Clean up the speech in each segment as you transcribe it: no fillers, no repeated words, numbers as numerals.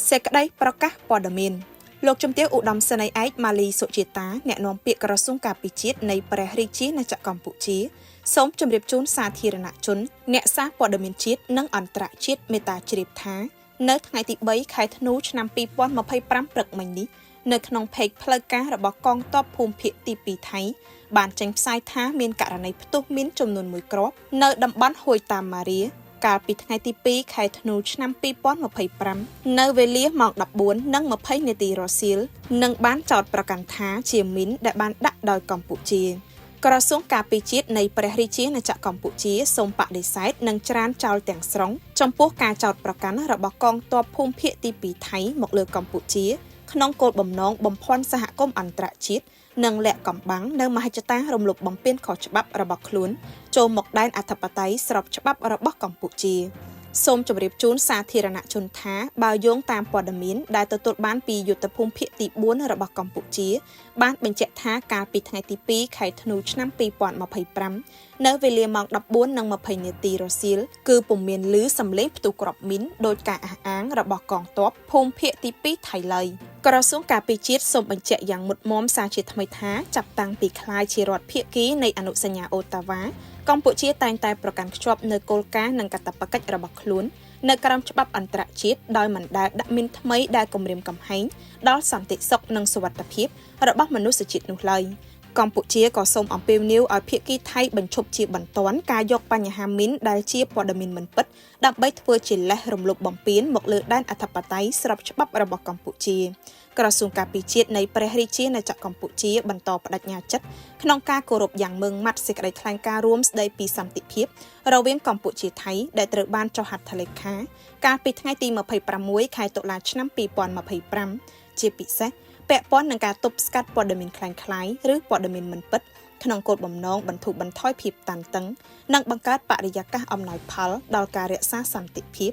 សេចក្តីប្រកាសព័ត៌មានលោកជំទាវឧត្តមសេនីយ៍ឯកម៉ាលីសុជាតាអ្នកនាំពាក្យក្រសួងការពារជាតិនៃព្រះរាជាណាចក្រកម្ពុជាសូមជម្រាបជូនសាធារណជនអ្នកសារព័ត៌មានជាតិនិងអន្តរជាតិមេត្តាជ្រាបថានៅថ្ងៃទី3ខែធ្នូឆ្នាំ2025ព្រឹកមិញនេះនៅក្នុង page ផ្លូវការរបស់កងទ័ពភូមិភាគទី2ថៃបានចេញផ្សាយថាមានករណីផ្ទុះមីនចំនួនមួយគ្រាប់នៅតំបន់ហួយតាមម៉ារីកាលពីថ្ងៃទី2ខែធ្នូឆ្នាំ2025នៅវេលាម៉ោង14:20នាទីរសៀលនិងបានចោទប្រកាន់ថាជាមីនដែលបានដាក់ដោយកម្ពុជាក្រសួងការពារជាតិនៃព្រះរាជាណាចក្រកម្ពុជាសូមបដិសេធនិងច្រានចោលទាំងស្រុងចំពោះការចោទប្រកាន់របស់កងទ័ពភូមិភាគទី2ថៃមកលើកម្ពុជាក្នុងគោលបំណងបំភាន់សហគមន៍អន្តរជាតិនិងលាក់កំបាំងនៅមហិច្ឆតារំលោភបំពានខុសច្បាប់របស់ខ្លួនចូលមកដែនអធិបតេយ្យស្របច្បាប់របស់កម្ពុជាសូមជម្រាបជូនសាធារណជនថាបើយោងតាមព័ត៌មានដែលទទួលបានពីយុទ្ធភូមិភាគទី4របស់កម្ពុជាបានបញ្ជាក់ថាកាលពីថ្ងៃទី2ខែធ្នូឆ្នាំ2025នៅវេលាម៉ោង14:20នាទីរសៀលគឺពុំមានឮសំឡេងផ្ទុះគ្រាប់មីនដោយការអះអាងរបស់កងទ័ពភូមិភាគទី2ថៃឡើយក្រសួងការពារជាតិសូមបញ្ជាក់យ៉ាងមុតមមសារជាថ្មីថាចាប់តាំងពីក្លាយជារដ្ឋភាគីនៃអនុសញ្ញាអូតាវ៉ាកម្ពុជាតែងតែប្រកាន់ខ្ជាប់នូវគោលការណ៍និងកាតព្វកិច្ចរបស់ខ្លួននៅក្រោមច្បាប់អន្តរជាតិដោយមិនដែលដាក់មីនថ្មីដែលគំរាមកំហែងដល់សន្តិសុខនិងសុវត្ថិភាពរបស់មនុស្សជាតិនោះឡើយកម្ពុជាក៏សូមអំពាវនាវឲ្យភាគីថៃបញ្ឈប់ជាបន្ទាន់ការយកបញ្ហាមីនដែលជាព័ត៌មានមិនពិតដើម្បីធ្វើជាលេសរំលោភបំពានមកលើដែនអធិបតេយ្យស្របច្បាប់របស់កម្ពុជាក្រសួងការពារជាតិនៃព្រះរាជាណាចក្រកម្ពុជាបន្តបដិញ្ញាចិត្តក្នុងការគោរពយ៉ាងម៉ឺងម៉ាត់សេចក្តីថ្លែងការណ៍រួមស្តីពីសន្តិភាពរវាងកម្ពុជាថៃដែលត្រូវបានចុះហត្ថលេខាកាលពីថ្ងៃទី26ខែតុលាឆ្នាំ2025ជាពិសេសពាក់ព័ន្ធនឹងការទប់ស្កាត់ព័ត៌មានក្លែងក្លាយឬព័ត៌មានមិនពិតក្នុងគោលបំណងបន្ធូរបន្ថយភាពតានតឹងនិងបង្កើតបរិយាកាសអំណោយផលដល់ការរក្សាសន្តិភាព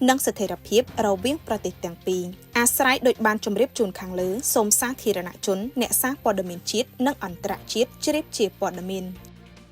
និងស្ថិរភាពរវាងប្រទេសទាំងពីរអាស្រ័យដោយបានជម្រាបជូនខាងលើសូមសាធារណជនអ្នកសារព័ត៌មានជាតិនិងអន្តរជាតិជ្រាបជាព័ត៌មាន។